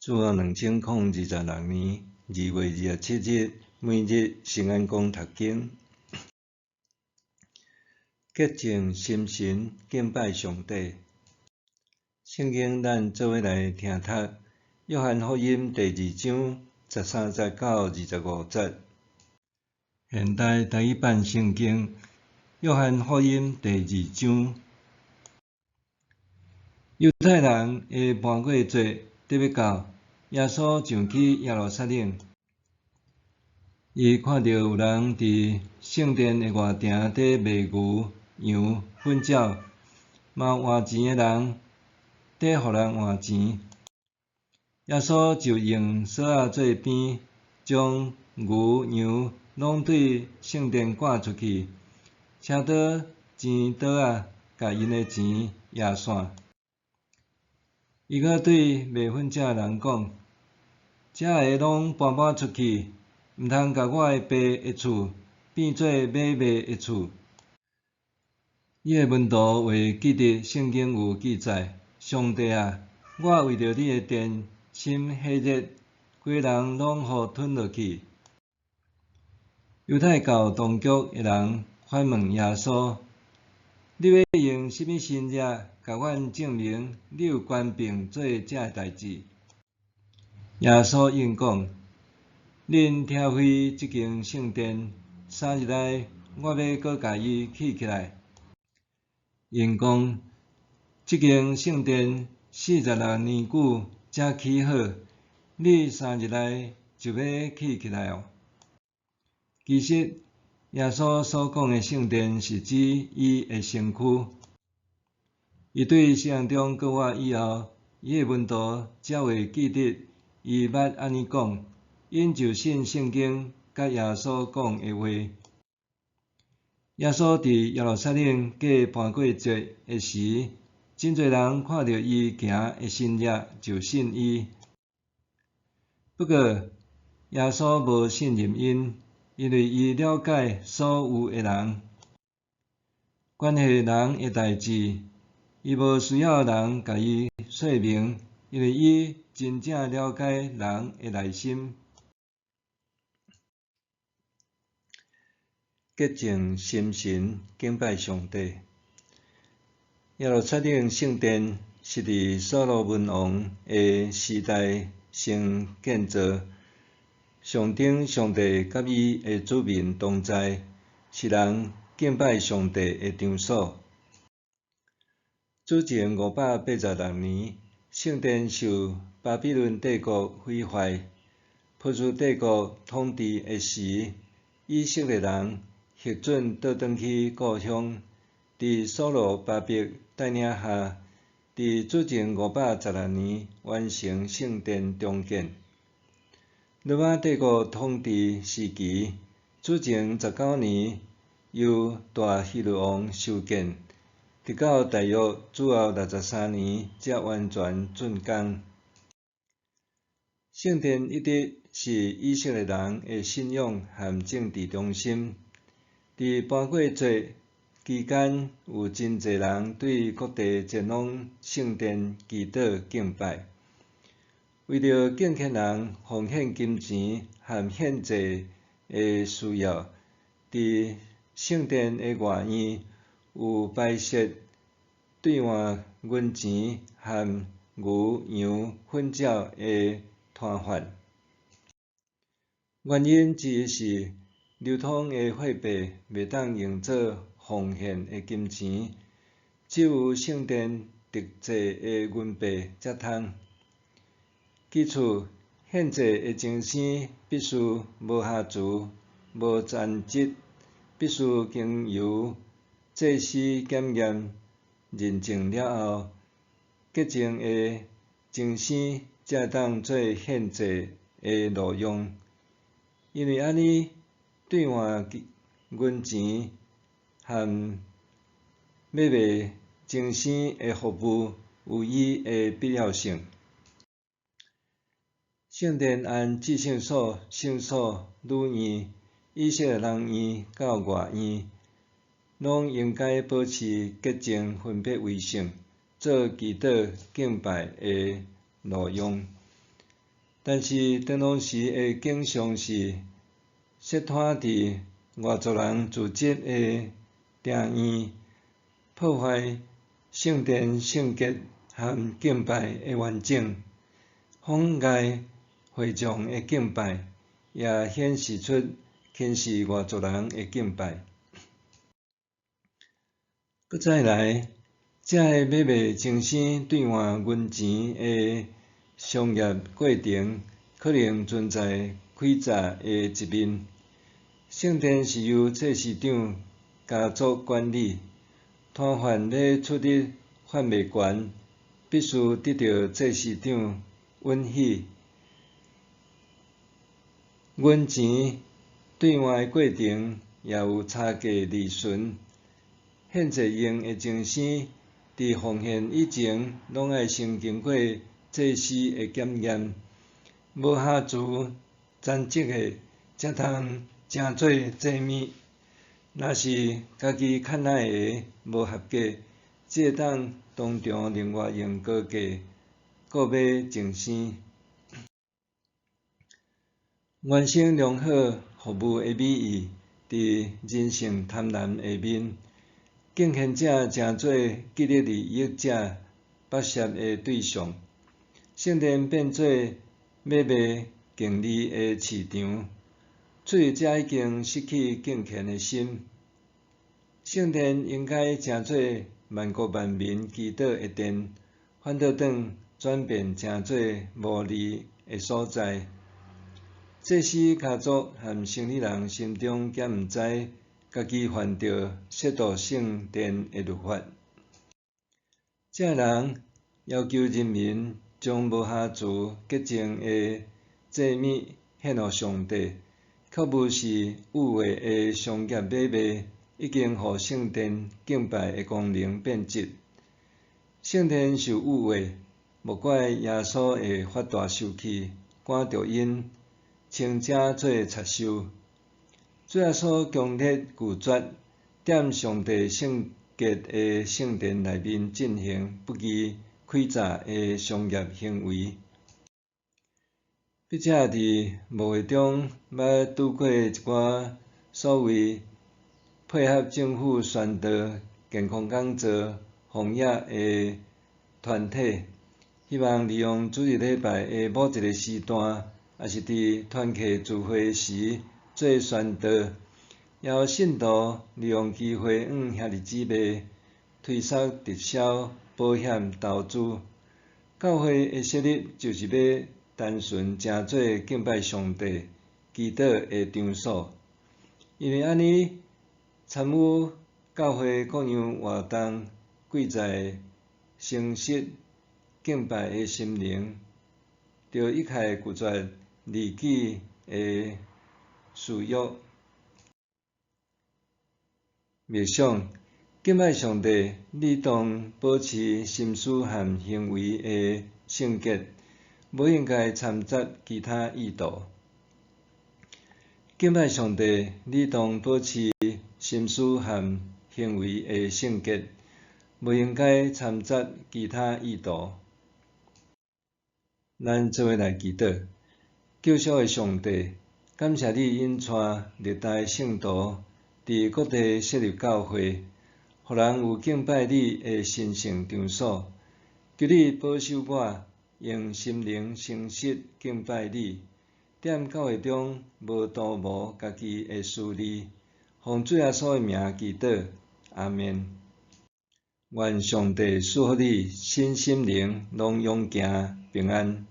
主後2026年2月27日，每日聖安公讀經，潔淨心神，敬拜上帝。聖經咱做伙來聽讀，約翰福音第二章13節到25節。現代台語版聖經，約翰福音第二章。猶太人的盤過節得欲到，耶穌上去耶路撒冷，伊看著有人佇聖殿的外埕佇賣牛、羊、糞鳥，嘛有換錢的人佇予人換錢。耶穌就用索仔做鞭，將牛、羊攏對聖殿趕出去，車倒錢桌仔，共𪜶的錢掖散。伊閣對賣糞鳥的人講：遮个攏搬搬出去，毋通共我的爸的厝變做買賣的厝。伊的門徒會記得聖經有記載：上帝啊，我為著你的殿心火熱，規人攏予吞落去。猶太教當局的人反問耶穌：你欲用啥物神跡，共阮證明你有權柄做這个代誌？耶穌應講：恁拆毀這間聖殿，3日內我欲閣共伊起起來。𪜶講：這間聖殿46年久才起好，你3日內就欲起起來哦？其實，耶穌所講的聖殿是指伊的身軀。伊對死人中復活以後，伊的門徒才會記得伊捌按呢講，𪜶就信聖經佮耶穌講的話。耶穌佇耶路撒冷過盤過節的時，真濟人看著伊行的神跡，就信伊。不過，耶穌無信任𪜶，因為伊了解所有的人，關係人的代誌，伊無需要人共伊說明，因為伊真正了解人的內心。潔淨心神，敬拜上帝。耶路撒冷聖殿是佇所羅門王的時代先建造，象徵上帝佮伊的子民同在，是人敬拜上帝的場所。主前586年，聖殿受巴比倫帝國毀壞。波斯帝國統治的時，以色列人獲准倒轉去故鄉，佇所羅巴伯帶領下，佇主前516年完成聖殿重建。羅馬帝國統治時期，主前19年由大希律王修建，直到大約主後63年才完全竣工。聖殿一直是以色列人的信仰和政治中心。佇盤過節期間，有真濟人對各地前往聖殿祈禱敬拜。為著敬虔人奉獻金錢和獻祭的需要，佇聖殿的外院有擺設兌換銀錢和牛羊糞鳥的攤販。原因之一是流通的貨幣袂當用做奉獻的金錢，只有聖殿特製的銀幣才通。其次，獻祭的精牲必須無瑕疵、無殘疾，必須經由祭司檢驗認證了後，潔淨的精牲才會當做獻祭的路用。因為按呢，兌換銀錢和買賣精牲的服務有伊的必要性。聖殿按至聖所、聖所、裏院、以色列人院到外院，攏應該保持潔淨，分別為聖，做祈禱敬拜的路用。但是當當時的景象是，設攤佇外族人組織的庭院，破壞聖殿聖潔和敬拜的完整，妨礙會眾的敬拜，也顯示出輕視外族人的敬拜。閣再來，這个買賣精牲兌換銀錢的商業過程，可能存在詭詐的一面。聖殿是由祭司長家族管理，攤販欲出入販賣權，必須得到祭司長允許。銀錢兌換的過程也有差價利潤。獻祭用的精牲，佇奉獻以前，攏愛先經過祭司的檢驗，無瑕疵殘疾的，才通成做祭物。若是家己較奶的無合格，才會當當場另外用高價購買精牲。原生良好服務的美意，佇人性貪婪下面，敬獻者成做既得利益者剝削的對象，聖殿變做買賣盈利的市場，出入者已經失去敬虔的心。聖殿應該成做萬國萬民祈禱的殿，反倒轉轉變成做牟利的所在。祭司家族和生理人心中敢毋知家己犯著褻瀆聖殿的律法。這人要求人民將無瑕疵潔淨的祭物獻予上帝，卻無視污穢的商業買賣已經予聖殿敬拜的功能變質。聖殿受污穢，莫怪耶穌會發大受氣，趕著𪜶稱這做賊收。主耶穌強烈拒絕踮上帝聖潔的聖殿內面進行不義詭詐的商業行為。筆者佇牧會中捌拄過一寡所謂配合政府宣導健康講座防疫的團體，希望利用主日禮拜的某一个時段，抑是佇團契聚會時做宣導，也予信徒利用機會向兄弟姊妹推捒直銷保險投資。教會的設立就是欲單純成做敬拜上帝、祈禱的場所。因為按呢，參與教會各樣活動，貴在誠實敬拜的心靈，著一概拒絕利己的私欲。默想，敬拜上帝，理當保持心思和行為的聖潔，無應該摻雜其他意圖。敬拜上帝，理當保持心思和行為的聖潔，無應該摻雜其他意圖。咱做伙來祈禱，救贖的上帝，感謝你引帶歷代聖徒佇各地設立教會，予人有敬拜你的神聖場所。求你保守我，用心靈誠實敬拜你，踮教會中無圖謀家己的私利。奉主耶穌的名祈禱，阿們。願上帝賜福你，身心靈攏勇健平安。